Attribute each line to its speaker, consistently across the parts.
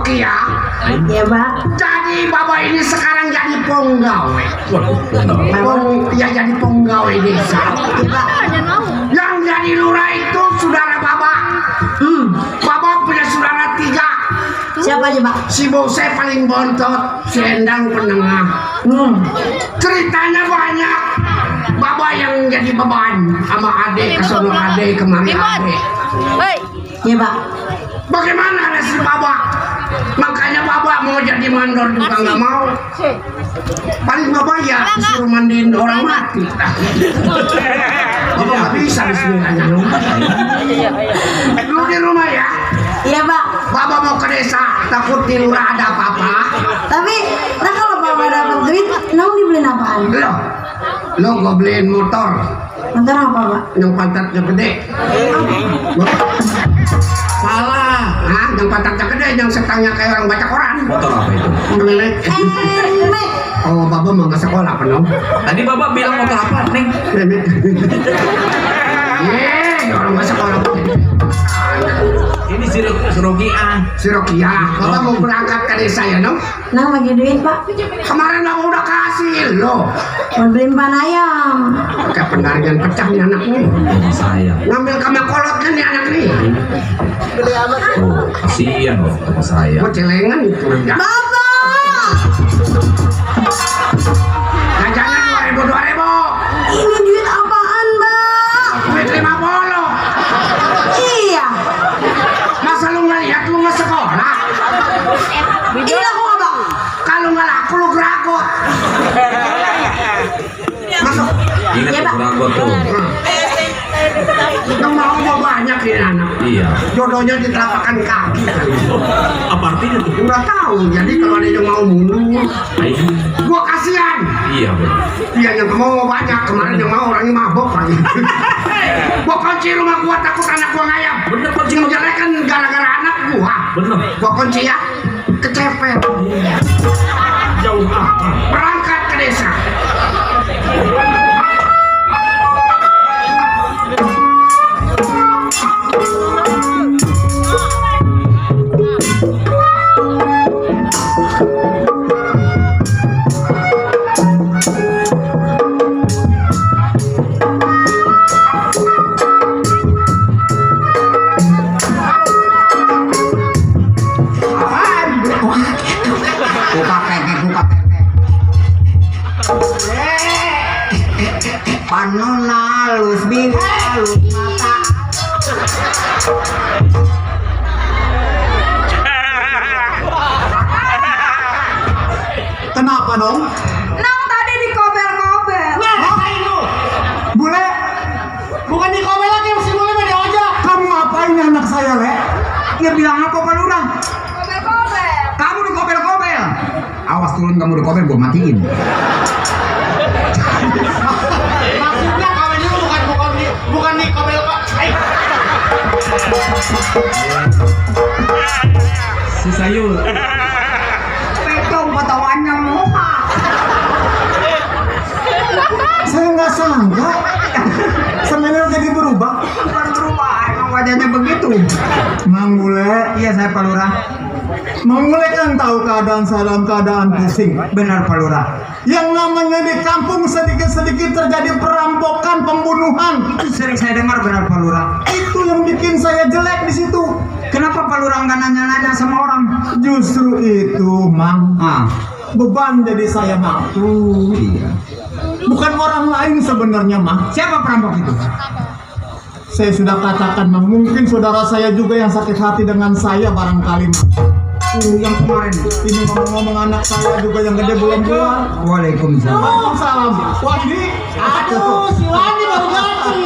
Speaker 1: Rokia.
Speaker 2: Iya, Pak.
Speaker 1: Jadi Bapak ini sekarang jadi penggawe. Jadi penggawe desa. Yang jadi lurah itu saudara Bapak. Bapak punya saudara 3.
Speaker 2: Siapa aja, Pak?
Speaker 1: Si Bose paling bontot, si Endang penengah. Ceritanya banyak. Bapak yang jadi beban sama adik, kesono adik, kemari adik.
Speaker 2: Iya, Pak.
Speaker 1: Bagaimana nasib Bapak? Makanya Bapak mau jadi mandor juga nggak mau. Paling Bapak ya suruh mandiin orang mati. Bapak nggak bisa di sini hanya lu. Lu di rumah ya?
Speaker 2: Iya, Pak.
Speaker 1: Bapak mau ke desa, takut di lurah ada apa-apa.
Speaker 2: Tapi, nah kalau Bapak dapat duit, mau dibeliin apaan?
Speaker 1: Lo gue beliin motor.
Speaker 2: Motor apa, Pak?
Speaker 1: Yang pantatnya gede. Salah. Hah? Yang pantatnya gede, yang setangnya kayak orang baca koran.
Speaker 3: Motor apa itu?
Speaker 1: Melek. Oh, Bapak mau nggak sekolah penuh.
Speaker 3: Tadi Bapak bilang motor apa, Neng?
Speaker 1: Orang nggak sekolah.
Speaker 3: Ini si Rokia.
Speaker 1: Bapak mau berangkat ke desa ya, no?
Speaker 2: Nah, bagi duit, Pak.
Speaker 1: Kemarin Bapak udah kasih lo.
Speaker 2: Mau beliin pan ayam.
Speaker 1: Pakai pendaringan pecah nih anak nih.
Speaker 3: Saya.
Speaker 1: Ngambil kama kolotnya nih anak nih.
Speaker 3: Oh, kasihan loh sama saya.
Speaker 1: Mau celengan itu.
Speaker 2: Bapak!
Speaker 1: Jajannya 2.000.
Speaker 2: Ini duit apaan, Mbak?
Speaker 1: Duit 50.
Speaker 2: Iya.
Speaker 1: Masa lu nggak lihat lu nggak sekolah?
Speaker 2: Ini aku nggak, Pak.
Speaker 1: Kalau nggak laku lu geragot. Masuk.
Speaker 3: Ingat
Speaker 2: Iya, Pak.
Speaker 3: Ragot tuh.
Speaker 1: Yang mau banyak ini anak.
Speaker 3: Iya.
Speaker 1: Jodohnya di telapakan kaki.
Speaker 3: Apa artinya tuh?
Speaker 1: Udah tahu. Jadi kalau ada yang mau mundur, gua kasihan.
Speaker 3: Iya, Bang.
Speaker 1: Dia yang mau banyak. Kemarin yang mau orangnya mabok lagi. Gua kunci rumah gua, takut anak gua ngayap.
Speaker 3: Bener, kunci.
Speaker 1: Yang jelek kan gara-gara anak gua.
Speaker 3: Bener.
Speaker 1: Gua kunci ya, kecepet.
Speaker 3: Jauh apa?
Speaker 1: Berangkat ke desa. Panon halus, bibir halus, mata.
Speaker 4: Kenapa dong?
Speaker 2: Nang tadi dikobel-kobel.
Speaker 1: Ngapain lu?
Speaker 4: Bule,
Speaker 1: Bukan di kobel lagi, si Bule mah di ojek.
Speaker 4: kamu ngapain ya anak saya, Le?
Speaker 1: Dia bilang apa Pak Lurah?
Speaker 2: Kobel-kobel.
Speaker 1: Kamu di kobel-kobel.
Speaker 4: Awas turun kamu di komen, gua matiin.
Speaker 1: Maksudnya kobel itu bukan di kobel kok.
Speaker 3: Si Sayul.
Speaker 1: Petong patawannya muka.
Speaker 4: Saya nggak sangka. Sebenarnya jadi berubah.
Speaker 1: Bukan berubah, emang wajahnya begitu.
Speaker 4: Mang Bule,
Speaker 1: Iya saya Pak Lurah.
Speaker 4: Mang Bule kan tahu keadaan saya dalam keadaan pusing.
Speaker 1: Benar Pak Lurah.
Speaker 4: Yang namanya di kampung sedikit-sedikit terjadi perampokan, pembunuhan.
Speaker 1: Itu sering saya dengar benar Pak Lurah.
Speaker 4: Itu yang bikin saya jelek di situ.
Speaker 1: Kenapa Pak Lurah nggak nanya-nanya sama orang?
Speaker 4: Justru itu, Mang. Beban jadi saya, Mang.
Speaker 1: Iya.
Speaker 4: Bukan orang lain sebenarnya, Mang.
Speaker 1: Siapa perampok itu?
Speaker 4: Saya sudah katakan, Mang. Mungkin saudara saya juga yang sakit hati dengan saya barangkali, Mang.
Speaker 1: Yang kemarin.
Speaker 4: Ini ngomong-ngomong anak saya juga yang gede belum keluar.
Speaker 1: Waalaikumsalam.
Speaker 4: Waalaikumsalam. Wandi.
Speaker 2: Aduh, si Wandi baru datang.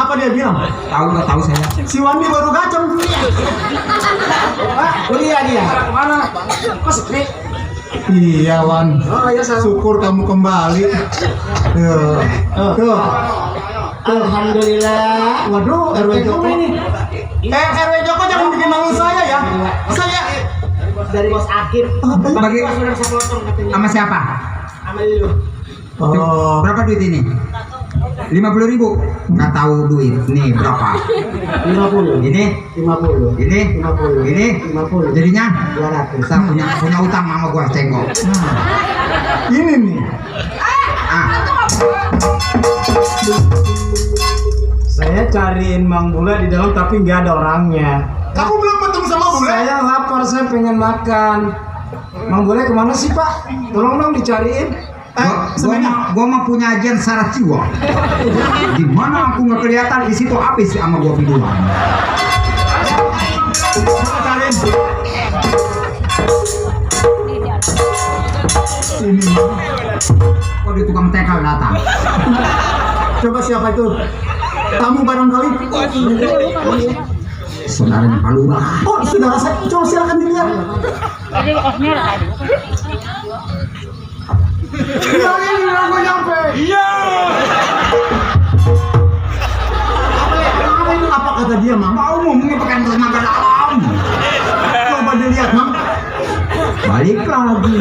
Speaker 4: Apa dia bilang?
Speaker 1: Nggak tahu saya.
Speaker 4: Si Wandi baru gaceng.
Speaker 1: Kuliah dia. Mana?
Speaker 4: Iya, Wan.
Speaker 1: Oh iya saya.
Speaker 4: Syukur kamu kembali. Tuh.
Speaker 2: Alhamdulillah.
Speaker 4: Waduh, RW Joko
Speaker 2: ini.
Speaker 4: RW Joko jangan bikin malu saya ya. Saya
Speaker 2: Dari bos Akif.
Speaker 1: Bagi sama siapa?
Speaker 2: Sama lu.
Speaker 4: Oh,
Speaker 1: Berapa duit ini?
Speaker 5: 50.000. Nggak tahu duit. Nih berapa?
Speaker 4: 50.
Speaker 5: Ini
Speaker 4: 50.
Speaker 5: ini
Speaker 4: 50.
Speaker 5: ini
Speaker 4: 50.
Speaker 5: jadinya
Speaker 4: 200.
Speaker 5: kita punya utang sama gua cengkok.
Speaker 4: Ini nih.
Speaker 5: Ah,
Speaker 6: Saya cariin Mang Bule di dalam tapi nggak ada orangnya.
Speaker 4: Kamu belum ketemu sama Bule?
Speaker 6: Saya lapar, saya pengen makan. Mang Bule kemana sih Pak? Tolong dong dicariin.
Speaker 5: gua mah punya ajian syarat jiwa. Di mana aku nggak kelihatan di situ habis sama gua biduan.
Speaker 4: Cariin. Ini Mang.
Speaker 5: Kok di tukang tekal datang?
Speaker 4: Coba siapa itu? Tamu barangkali.
Speaker 5: Saudaranya Pak Lurah.
Speaker 4: Oh, saudara saya. Coba silakan dilihat. Iya, ini aku nyampe. Iya. Apa kata dia, Mang?
Speaker 5: Mau ngomongnya pakai tenaga dalam.
Speaker 4: Coba dilihat, Mang.
Speaker 5: Balik lagi.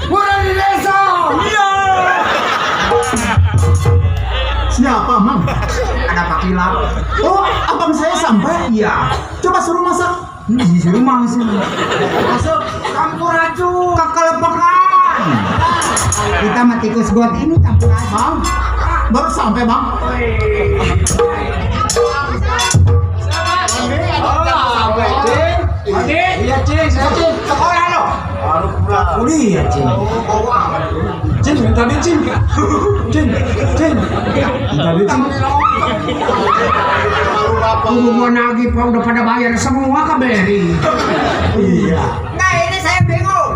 Speaker 1: Pura di desa.
Speaker 4: Siapa, Mang?
Speaker 5: Ada Pak Kilap.
Speaker 4: Oh, abang saya sampai.
Speaker 5: Iya.
Speaker 4: Coba suruh masak.
Speaker 5: Disuruh masuk.
Speaker 4: Masuk.
Speaker 5: Campur racun. Kekelepakan. Kita mah tikus got ini campur racun.
Speaker 4: Bang, baru sampai, Bang.
Speaker 6: Iya Cing, saya Cing.
Speaker 5: Sekolah lo.
Speaker 6: Baru pulang kuliah Cing. Cing, minta duit Cing. Cing, Cing. Minta duit Cing.
Speaker 1: Tunggu gua nagih Pak, udah pada bayar semua ke Beri.
Speaker 4: Iya.
Speaker 5: Nah ini saya bingung.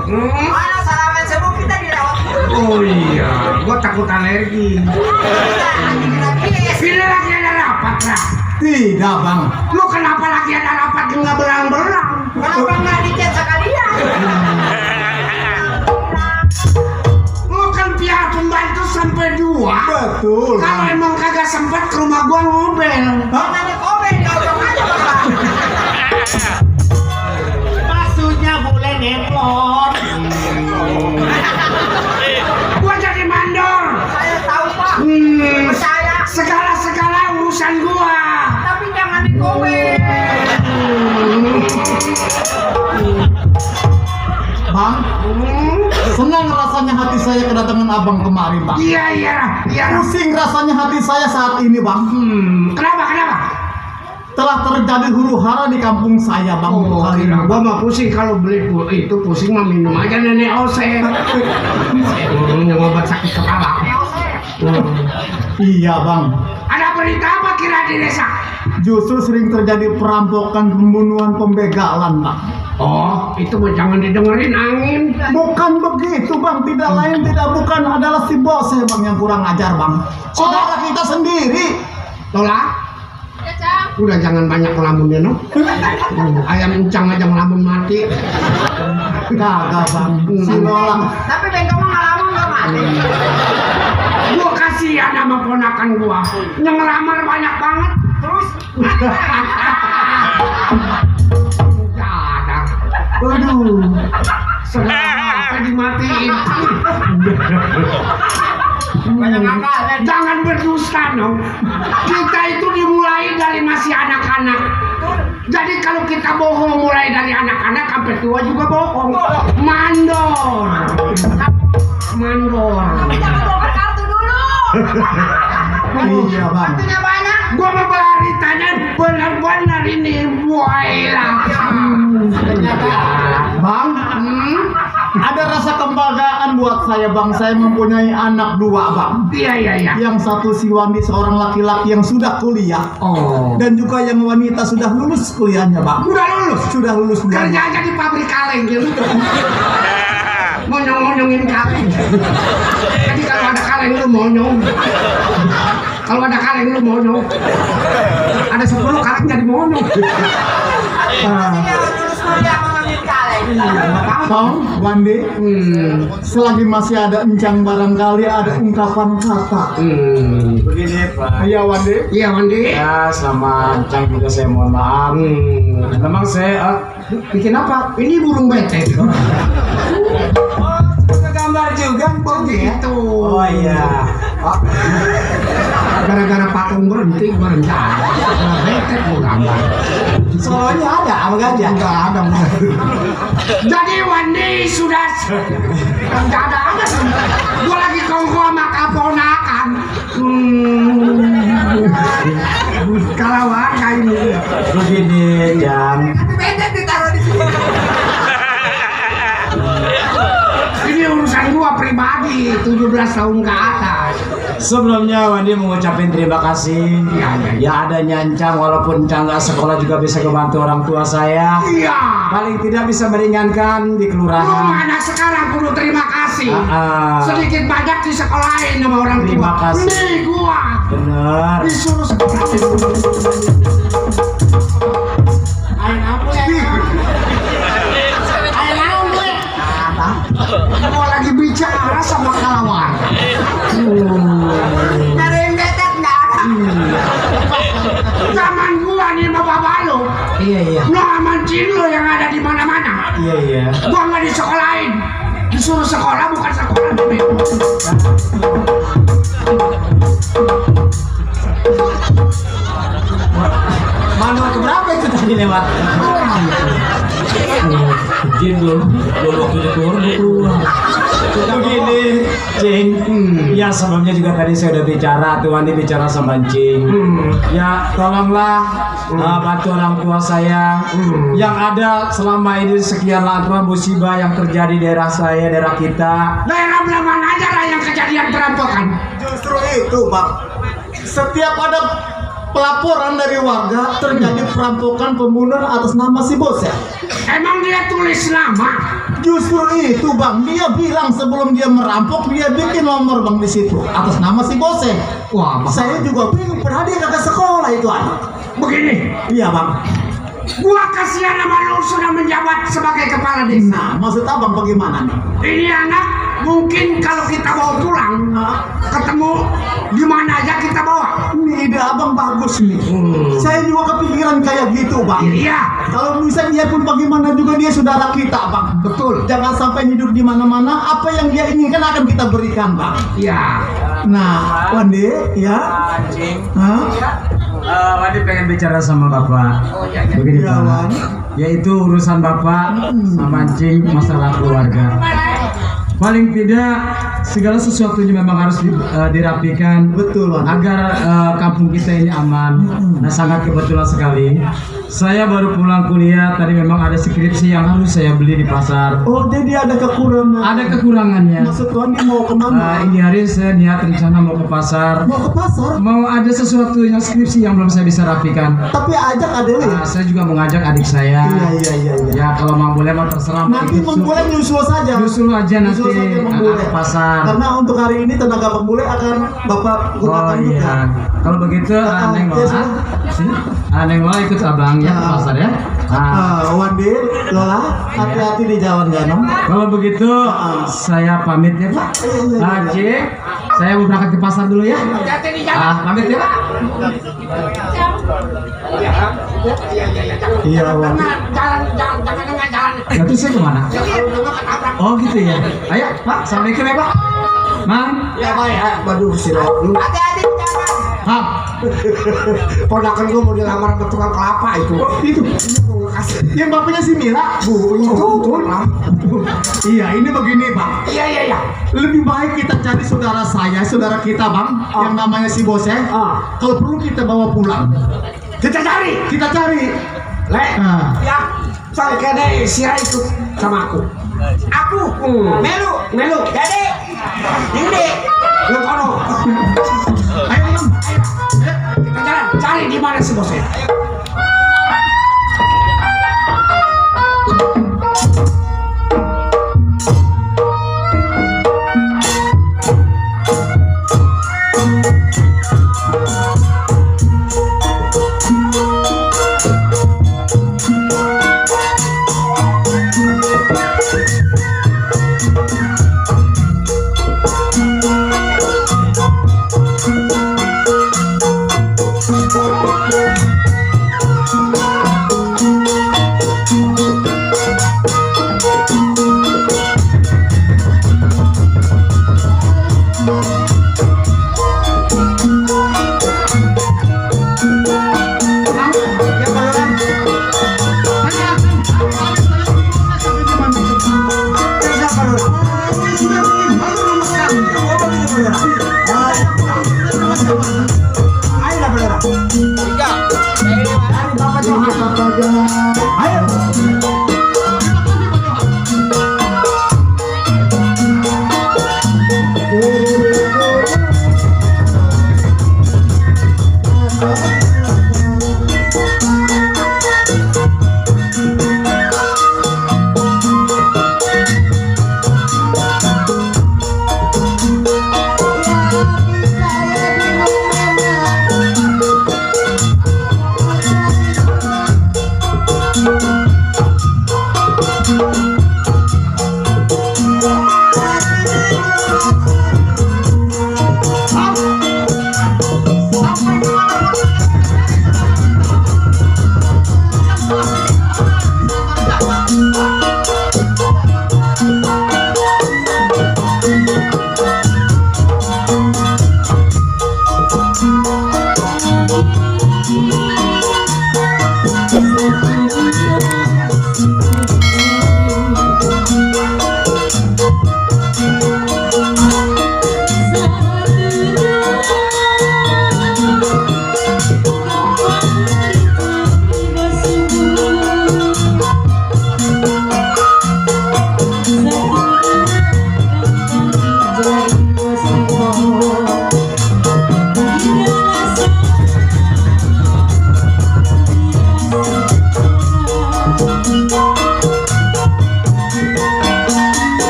Speaker 5: Mana salaman semua kita dirawat.
Speaker 1: Oh iya, gua takut alergi. Bila lagi ada rapat lah.
Speaker 4: Tidak, Bang.
Speaker 1: Lu kenapa lagi ada rapat nggak belang-belang?
Speaker 5: Kenapa nggak dicat sekalian?
Speaker 1: Lu kan pihak pembantu sampai 2.
Speaker 4: Betul,
Speaker 1: Kalau
Speaker 4: Bang.
Speaker 1: emang kagak sempat ke rumah gua ngobel.
Speaker 4: Hah?
Speaker 5: Ada komen di ojok aja Bapak.
Speaker 4: Maksudnya boleh nepot.
Speaker 1: Gua jadi mandor.
Speaker 5: Saya tahu Pak. Percaya.
Speaker 1: Segala urusan gua.
Speaker 5: Tapi jangan di komen.
Speaker 4: Bang, senang rasanya hati saya kedatangan abang kemarin, Bang.
Speaker 1: Iya.
Speaker 4: Pusing rasanya hati saya saat ini, Bang.
Speaker 1: Kenapa?
Speaker 4: Telah terjadi huru hara di kampung saya, Bang. untuk kali ini.
Speaker 1: Gua mah pusing kalau beli itu pusing mah minum aja nenek Osep. Yang obat sakit kepala.
Speaker 4: Iya, Bang.
Speaker 1: Ada berita apa kira di desa?
Speaker 4: Justru sering terjadi perampokan, pembunuhan, pembegalan, Bang.
Speaker 1: Oh, itu mah jangan didengerin angin.
Speaker 4: Bukan begitu, Bang. Tidak lain, tidak bukan adalah si bos Bang, yang kurang ajar, Bang. Saudara kita sendiri.
Speaker 1: Lola? Udah jangan banyak ngelamunnya, no. Ayam uncang aja ngelamun mati.
Speaker 4: Kagak, Bang. Si Lola.
Speaker 5: Tapi bengkok mah ngalamun nggak mati.
Speaker 1: Gua kasihan sama ponakan gua. Yang ngelamar banyak banget. Terus? Udah ada.
Speaker 4: Waduh.
Speaker 1: Segala dimatiin. Jangan berdusta, no. Kita itu dimulai dari masih anak-anak. Jadi kalau kita bohong mulai dari anak-anak sampai tua juga bohong. Mandor.
Speaker 5: Kita bawa kartu dulu.
Speaker 4: Iya, Bang.
Speaker 5: Kartunya banyak.
Speaker 1: Gua mau beritanya benar-benar ini buailah.
Speaker 4: Bang, ada rasa kebanggaan buat saya, Bang. Saya mempunyai anak 2, Bang.
Speaker 1: Iya.
Speaker 4: Yang satu si Wandi, seorang laki-laki yang sudah kuliah.
Speaker 1: Oh.
Speaker 4: Dan juga yang wanita sudah lulus kuliahnya, Bang.
Speaker 1: Udah lulus.
Speaker 4: Sudah lulus
Speaker 1: Kerja
Speaker 4: kuliahnya.
Speaker 1: aja di pabrik kaleng gitu. Monyong-monyongin kaleng. Jadi kalau ada kaleng lu monyong. Kalau ada kaleng lu monyong. Ada 10 kaleng jadi monyong.
Speaker 5: Pastinya lulus kuliah mau ngambil kaleng.
Speaker 4: Bang, Wandi, selagi masih ada encang barangkali ada ungkapan kata.
Speaker 6: Begini Pak.
Speaker 4: Iya, Wandi.
Speaker 1: Iya Wandi.
Speaker 6: Ya sama Cang juga saya mohon maaf. Memang saya
Speaker 1: Bikin apa? Ini burung bete.
Speaker 6: suka gambar juga.
Speaker 1: begitu.
Speaker 6: Oh iya.
Speaker 1: Gara-gara patung berhenti berencana. Retet mau gambar.
Speaker 6: Soalnya ada apa gajah?
Speaker 1: Enggak ada. Jadi Wandi sudah enggak ada. Gua lagi kongko sama keponakan. Kalau warga ini.
Speaker 6: Begini, Jan.
Speaker 1: Ini urusan gua pribadi, 17 tahun ke atas.
Speaker 6: Sebelumnya Wandi mengucapkan terima kasih. Ya ada nyancang walaupun nggak sekolah juga bisa membantu orang tua saya.
Speaker 1: Iya.
Speaker 6: Paling tidak bisa meringankan di
Speaker 1: Lu
Speaker 6: kelurahan.
Speaker 1: anak sekarang kudu terima kasih. Sedikit banyak disekolahin sama orang tua.
Speaker 6: Terima kasih.
Speaker 1: Nih gua
Speaker 6: Bener.
Speaker 1: disuruh sekolah. Ayo apa ya? Ayo naon gue? Apa? Gua lagi bicara sama kawan. Dari betet nggak ada. Zaman gua nih sama bapak lu.
Speaker 6: Iya.
Speaker 1: Lu amancin lu yang ada di mana-mana.
Speaker 6: Iya.
Speaker 1: Gua nggak disekolahin. Disuruh sekolah bukan sekolah.
Speaker 6: Manual keberapa itu tadi lewat?
Speaker 3: Jin belum waktu itu keluar.
Speaker 6: Begini, Cing. Ya sebelumnya juga tadi saya udah bicara, tuh Wandi bicara sama Cing. Ya tolonglah bantu orang tua saya. Yang ada selama ini sekian lama musibah yang terjadi di daerah saya, daerah kita.
Speaker 1: Daerah Belaman aja lah yang kejadian perampokan.
Speaker 4: Justru itu, Bang. Setiap ada pelaporan dari warga terjadi perampokan pembunuhan atas nama si bos ya.
Speaker 1: Emang dia tulis nama?
Speaker 4: Justru itu, Bang. Dia bilang sebelum dia merampok dia bikin nomor, Bang, di situ atas nama si bos ya.
Speaker 1: Wah,
Speaker 4: Saya juga bingung, padahal dia kagak sekolah itu anak.
Speaker 1: begini.
Speaker 4: Iya, Bang.
Speaker 1: Gua kasihan sama lu sudah menjabat sebagai kepala desa.
Speaker 4: Nah, maksud Abang bagaimana nih?
Speaker 1: Ini anak mungkin kalau kita bawa pulang ketemu di mana aja kita bawa.
Speaker 4: Ini ide Abang bagus nih. Saya juga kepikiran kayak gitu, Bang.
Speaker 1: Iya.
Speaker 4: Kalau bisa dia pun bagaimana juga dia saudara kita, Bang.
Speaker 1: Betul.
Speaker 4: Jangan sampai hidup di mana-mana. Apa yang dia inginkan akan kita berikan, Bang.
Speaker 1: Iya.
Speaker 4: Nah, Wandi, ya. Hah?
Speaker 6: Wandi pengen bicara sama Bapak. Begini
Speaker 4: Ya,
Speaker 6: Pak.
Speaker 4: Wan.
Speaker 6: Yaitu urusan Bapak sama Cing masalah keluarga. Paling tidak segala sesuatunya memang harus dirapikan.
Speaker 4: Betul, Wan.
Speaker 6: Agar kampung kita ini aman. Nah sangat kebetulan sekali. Saya baru pulang kuliah. Tadi memang ada skripsi yang harus saya beli di pasar.
Speaker 4: Oh, jadi ada kekurangan.
Speaker 6: Ada kekurangannya.
Speaker 4: Maksud Wandi mau kemana?
Speaker 6: Ini hari saya niat rencana mau ke pasar.
Speaker 4: Mau ke pasar?
Speaker 6: Mau ada sesuatu yang skripsi yang belum saya bisa rapikan.
Speaker 4: Tapi ajak adek ya?
Speaker 6: Saya juga mengajak adik saya.
Speaker 4: Iya.
Speaker 6: Ya kalau mau boleh mah terserah.
Speaker 4: Nanti Bang Bule nyusul saja.
Speaker 6: Nyusul aja nanti
Speaker 4: Nyusul saja Bang Bule.
Speaker 6: ke pasar.
Speaker 4: Karena untuk hari ini tenaga Bang Bule akan Bapak
Speaker 6: Oh
Speaker 4: gunakan juga.
Speaker 6: iya. Kalau begitu Neng
Speaker 4: ya,
Speaker 6: Lola. Sini. Neng Lola ikut abang ya ke pasar ya.
Speaker 4: Wandi, Lola, hati-hati di jalan Ganong.
Speaker 6: Kalau begitu saya pamit ya Pak. Cik, saya mau berangkat ke pasar dulu ya. Pamit ya Pak.
Speaker 4: Iya, Wandi.
Speaker 1: Jangan tengah jalan.
Speaker 6: Nanti saya kemana? Oh gitu ya. Ayo Pak, assalamualaikum ya Pak. Mang.
Speaker 1: Ya baik. Waduh si Rob. Hati-hati di jalan.
Speaker 6: Hah.
Speaker 1: Ponakan gua mau dilamar sama tukang kelapa itu.
Speaker 4: Itu yang bapaknya si Mila. Iya, ini begini, Bang.
Speaker 1: Iya.
Speaker 4: Lebih baik kita cari saudara saya, saudara kita, Bang, yang namanya si Bos ya. Kalau perlu kita bawa pulang.
Speaker 1: Kita cari. Le. Ya. Saya kene Sira ikut sama aku. Melu. Jadi. Ini. Lu kono.
Speaker 4: Ayo, Bang.
Speaker 1: Kita jalan. Cari di mana si bosnya.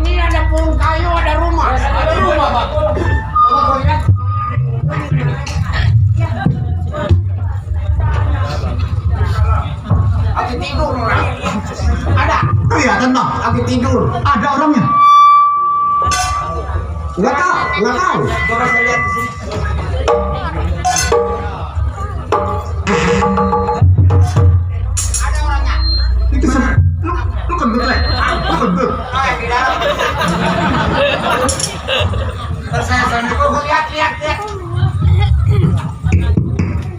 Speaker 1: Ini ada pohon kayu, ada rumah. Ada rumah, Pak. Bapak lihat. Aku tidur orang. Ada.
Speaker 5: Kelihatan bang,
Speaker 1: Aku tidur.
Speaker 5: ada orangnya. Nggak tahu, nggak tahu.
Speaker 1: Coba saya lihat di sini. Ada orangnya.
Speaker 5: Itu lu kentut le, lu kentut.
Speaker 1: Oh, yang di dalam. Terus saya Assalamualaikum. Lihat.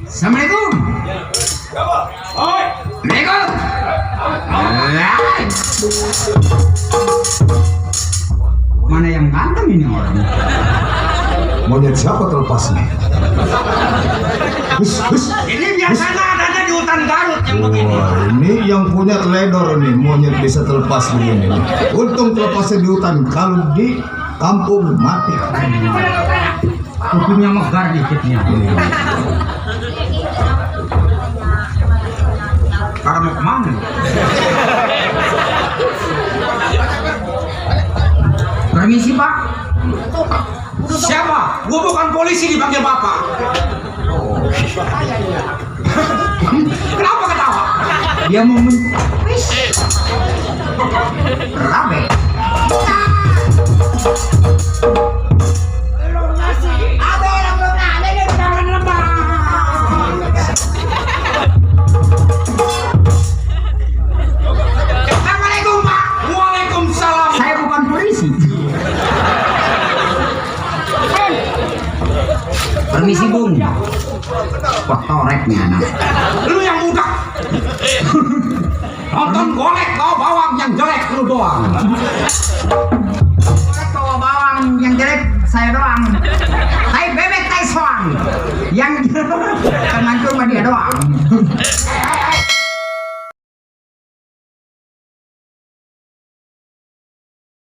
Speaker 5: Assalamualaikum. Assalamualaikum. Mana yang ganteng ini orang?
Speaker 4: Monyet siapa terlepas nih?
Speaker 1: Ini biasanya adanya di hutan Garut yang begini.
Speaker 4: Wah, ini yang punya teledor nih, monyet bisa terlepas begini. Untung terlepasnya di hutan, kalau di kampung mati.
Speaker 5: Kupingnya megar dikitnya. Karena mau kemana? Permisi pak.
Speaker 1: Siapa? Gua bukan polisi dipanggil bapak. Kenapa ketawa?
Speaker 5: Dia mau rabe.
Speaker 1: Ada orang belum ada di dalam lembah. Assalamualaikum Pak. Waalaikumsalam.
Speaker 5: Saya bukan polisi. Permisi bung. Kotoreknya anak.
Speaker 1: Lu yang muda. Nonton golek bawa bawang yang jelek lu doang.
Speaker 5: Bawa bawang yang jelek saya doang. Tai bebek tai soang. Yang kan hancur mah dia doang.